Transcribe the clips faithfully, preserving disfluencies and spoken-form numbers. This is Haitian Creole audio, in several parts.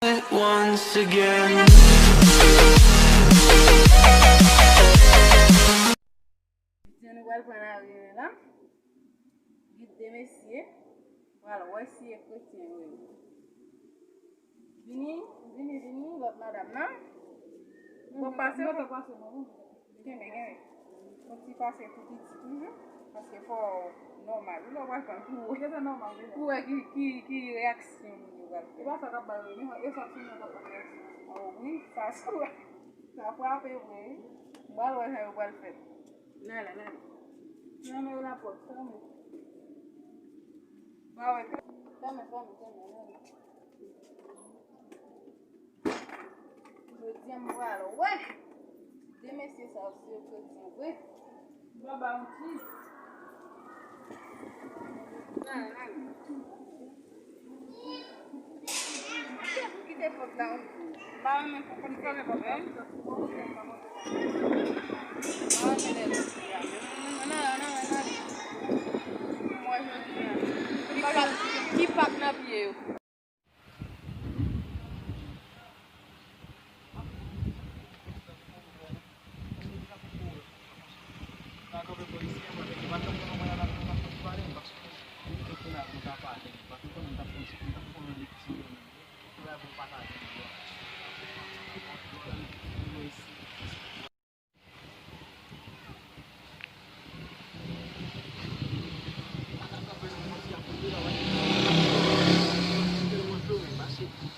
it once again. Jan nou pral pran lari an la, gen de mesye, pral wè si e kretyen yo ye. Vini, vini, vini, lòt madanm nan. Bon, pase. Kenbe, kenbe. Yon ti pase tou piti toujou. Paske fò nòmal. Ou lè w pral pran pou wè. Pou wè ki, ki, ki reyaksyon moun yo pral fè. E pa sa k ap bay yo, men e sa sou mwen k ap bay reyaksyon. Oh wi, sa sou. Sa frape vre, wi. M pral wè jan yo pral fè. Nala, nala. Fèmen lapòt, fèmen. Fèmen, fèmen, fèmen, nala. Jodi a m pral wè. De mesye sa yo se yo kretyen vre. Baba yon ti. Nala, nala. Kite pòt la. M pa renmen pou konn fè lè pòt la. M pa renmen lè lòt la. Nan, nan, nan, nan. Mwen jodi a. Ki pak, ki pak nan pye yo.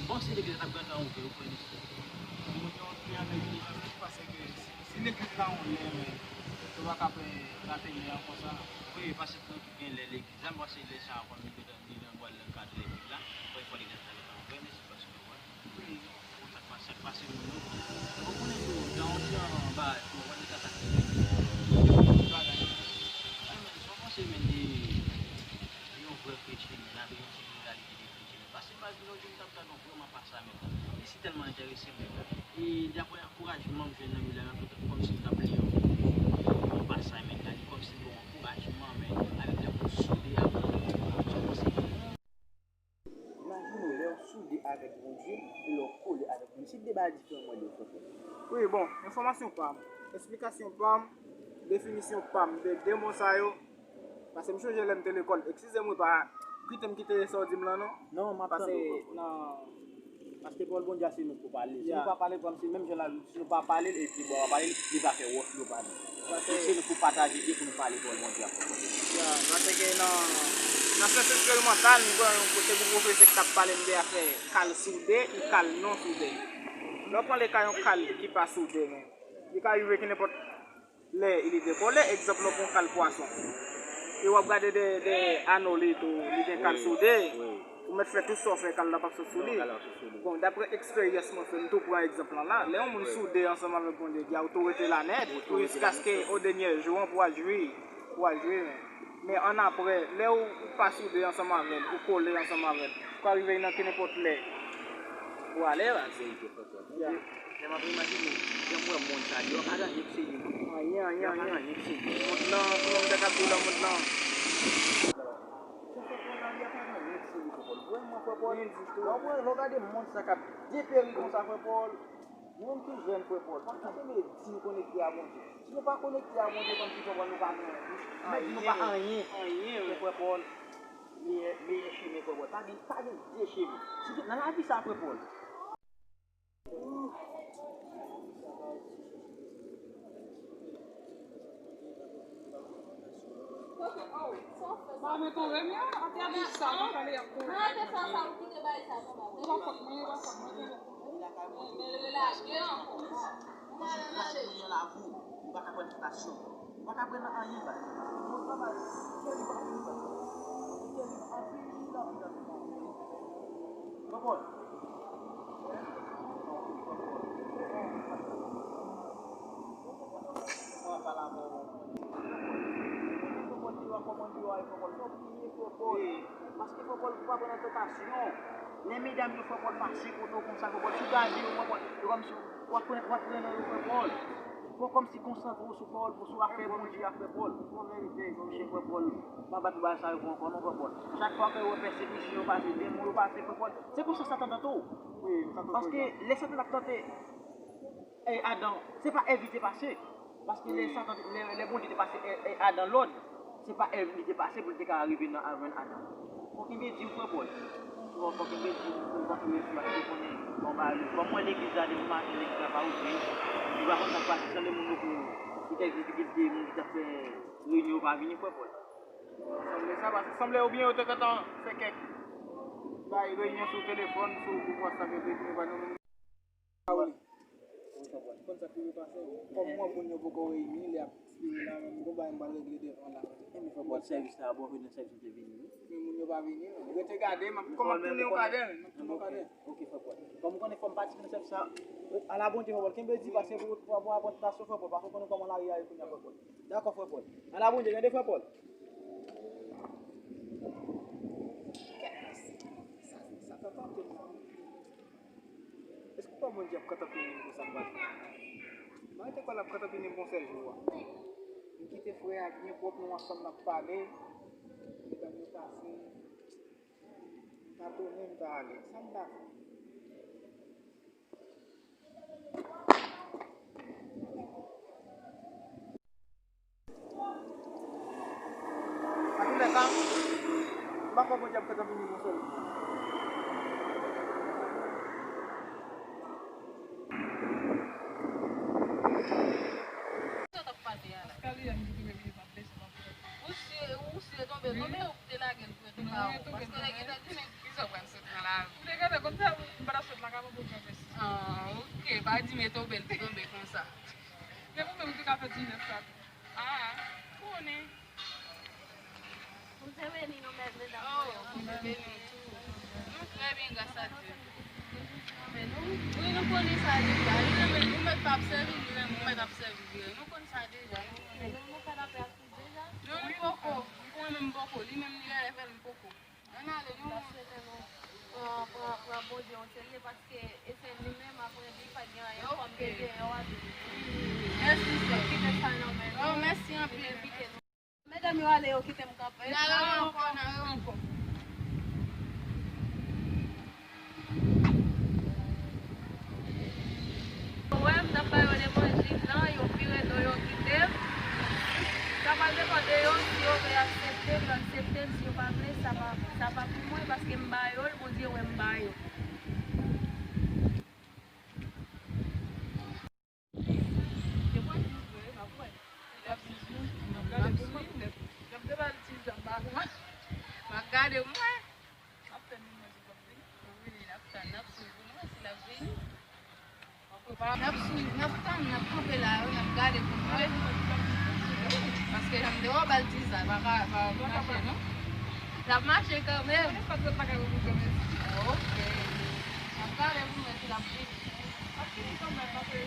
Bon, se legliz la t ap grantan ouvè, ou kwè li. Moun yo antre an legliz, paske si, si legliz la yon lè, men, yo pa ka fè rate lè an konsa. Wi, paske gen lè legliz la, m panse lè sa a konn li gentan, li nan pral nan kad legliz la. Fò, fò legliz la gentan ouvè, men se paske, wè. Wi. Bon, sa k pase, sa k pase moun yo. Ou konnen tou, jan yon ti an bagay, tou, wè, nèg la sa ki bagay. Ay, men, sa w panse, men, de, de yon vrè kretyen, men, avèk yon ti mentalite de kretyen, men? Paske, imajine w, jodi a, m t ap gade yon vrèman pa sa, men. Li si tèlman enterese, men. E daprè ankourajman m jwenn nan mitan, kòmsi m t ap li yon, yon pasaj, men, li kòmsi l ba w ankourajman, men, avèk lè pou soude avè w. Sa w panse? Imajine w, lè w soude avèk Bondye e lè w kole avèk moun. Se de bagay diferan mwen de yo, frè. Wi, bon, enfòmasyon pa m, esplikasyon pa m, definisyon pa m de de mo sa yo. Paske m chonje lè m te lekòl. Eskize m wi, pa kite m kite sa w di m lan non. Non, m ap tande w, frè Pòl. Paske pawòl Bondye a se nou k pou pale. Si nou pa pale, kòmsi menm jan l ap, si nou pa pale l, epi bon, w ap pale l, li va fè wòch nou pale. Paske se nou pou pataje e pou nou pale pawòl Bondye a, frè Pòl. Ya, paske nan, nan syans eksperimantal, m konnen yon kote pou pwofesè ki t ap pale m de afè kal soude e kal non soude. Lè w pran le ka yon kal ki pa soude, men, li ka rive ki nenpòt lè li dekole, egzanp, lè w pran kal pwason. E w ap gade de, de ano li tou, li gen kal soude. Ou mèt fè tout sa w fè, kal la p ap sot sou li. Bon, daprè eksperyans mwen fè, m tou pran egzanp lan la. Lè yon moun soude ansanm avèk Bondye, di a otorite la nèt, jiskaske o dènyè jou an pou al jwi, pou al jwi. Men annapre, lè ou pa soude ansanm avè l, ou kole ansanm avè l, ou ka rive nan kenenpòt lè pou ale. Lè m ap imajine, lè m wè mond sa deyò, pa gen anyen k serye, non. Anyen, anyen, anyen. Pa gen anyen k serye. Mond lan, kòman m ta ka di w la, mond lan. Frè Pòl, pa gen anyen k serye, frè Pòl. Vrèman, frè Pòl, lè w wè, lè w gade mond sa k ap deperi konsa, frè Pòl, nou menm ki jèn, frè Pòl, pa ka tande di nou konekte a Bondye. Si nou pa konekte a Bondye, kòmsi, frè Pòl, nou pa gen anyen. Nou pa anyen. Anyen, wi. Frè Pòl, meyè, meyè chemen, frè Pòl. Pa gen, pa gen de chemen. Si gen, nan lavi sa, frè Pòl. Ba, men tonbe m yo, ap gade sa, m ap pale ap tonbe. Ou pa fòt mwen, ou pa fòt mwen, tonbe. Paske ou pa di mwen yon lavou, ou pa ka pran tantasyon. Ou pa ka pran nan anyen, baz. Mond lan, baz, kè li pa fini, baz. Kè li anpil anpil anpil. Konprann? Mwen pale avè w. Fò Pòl deyò, kòman deyò a ye, fò Pòl, fò priye, fò Pòl. Paske fò Pòl, pou pa pran nan tantasyon. Lè medam yo, fò Pòl, pase kote w konsa, fò Pòl, sou gade yo, fò Pòl, yo kòmsi w ap pran, w ap pran nan yo, fò Pòl. Fò w kòmsi konsantre w sou pawòl, sou afè Bondye a, frè Pòl. Bon verite, bon chè, frè Pòl. Pa bat pou bagay sa yo pou ankò non, frè Pòl. Chak fwa ke w wè pèsekisyon yo pase, demon yo pase, frè Pòl, se konsa Satan tante w. Paske lè Satan t ap tante, e, Adan, se pa Èv li te pase. Paske lè Satan, lè, lè Bondye te pase, e, e, Adan lòd, se pa Èv li te pase pou l te ka rive nan, a jwenn Adan. Fò w kenbe di w, frè Pòl. Fò, fò w kenbe di w pou w kontinye sou la, pou w konnen, bon, ba, kòm mwen legliz la, depi maten, legliz la pa ouvri. Li pa konn sa k pase, sanble moun yo pou, pou kèk difikilte, moun ki t ap fè reyinyon yo pa vini, frè Pòl. Sanble sa, paske sanble oubyen yo te gentan fè kèk bay reyinyon sou telefòn, sou gwoup WhatsApp yo te ekri pa nou menm. Konn sa ki pase. Kòm mwen, moun yo poko reyini, lè ap espere la, menm gon bagay m pral regle devan la. Enben, frè Pòl, sèvis la, bon, vin nan sèvis m te vini, wi. Men moun yo pa vini, non. Rete gade, m ap, kòm m ap tounen yon kadè, m ap tounen yon kadè. Ok, frè Pòl. Kòm ou konnen, fò m patisipe nan sèvis sa. Ala Bondye, frè Pòl. Kenbe di, pase pou, pou, pou apòtasyon, frè Pòl. Pase ou konnen kòman lari a ye kounye a, frè Pòl. Dakò, frè Pòl. Ala Bondye, tande, frè Pòl. Sa, sa, sa, sa, sa, sa, sa. Èske w pa Bondye ap katapini m konsa m pa di? Mwen te kwè l ap katapini m yon sèl jou a. M kite frè a byen pwòp, nou ansanm n ap pale. Medam yo pase. M ta tounen, m ta ale. Sa m ta fè? Antoulèka, m pa kwè Bondye ap fè tan vini yon sèl jou. Sa w t ap pale a la? Ou si, ou si tonbe, tonbe ou te lage l pou yo te ka ou. Paske lè gentan di men kisa w pral sot nan lari. Ou te gentan konn sa, m pa t ap sot lakay mwen pou pran vès. Ah, ok. Pa di men tonbe l te tonbe konsa. Men ou menm ou te ka fè dizèt sa tou. Ah, konnen. Bondye beni nou, mèt medam. Oh, Bondye beni nou tou. Nou trè byen, gras a Dye. Men nou, wi, nou konnen sa deja. Li renmen nou, mèt pa ap sèvi, li renmen nou, mèt ap sèvi vre. Nou konn sa deja, nou konnen. Men nou, nou fè lapè ak li deja? Non, nou poko. M konnen menm poko. Li menm, li genlè fè l, m poko. Ann ale, nou. M ap swete nou pran, pran, pran Bondye o serye, paske e se li menm, apre li, pa gen anyen kòm te deyò a tou. Mèsi, sè. Kite sa nan men nou. Oh, mèsi anpil. Envite nou. Medam yo ale, yo kite m kanpe. N a rewè ankò, n a rewè ankò. Wè, m t ap ba yo levanjil lan, yo vire do yo kite m. Sa pral depann de yo, si yo vle aksepte l, yo aksepte l, si yo pa vle, sa pa, sa pa pou mwen, paske m ba yo l, Bondye wè m ba yo. Yo pral jis vre, n ap wè. N ap jis nou, n ap gade pou mwen poutèt nou. N ap debaltize anba. M ap gade pou mwen. N ap tann li, mwen di w ap vini. Wi, n ap tann, n ap swiv pou nou wè si l ap vini. N ap swiv, n ap tann, n ap kanpe la, wi, n ap gade pou nou wè. Paske jan m te wè w ba l ti sa, pa ka, pa, pa mache, non? L ap mache kanmenm. Mwen pa t wè pa ka wè pou kanmenm. Ok. N ap gade pou nou wè si l ap vini. Ap vini kanmenm, paske yo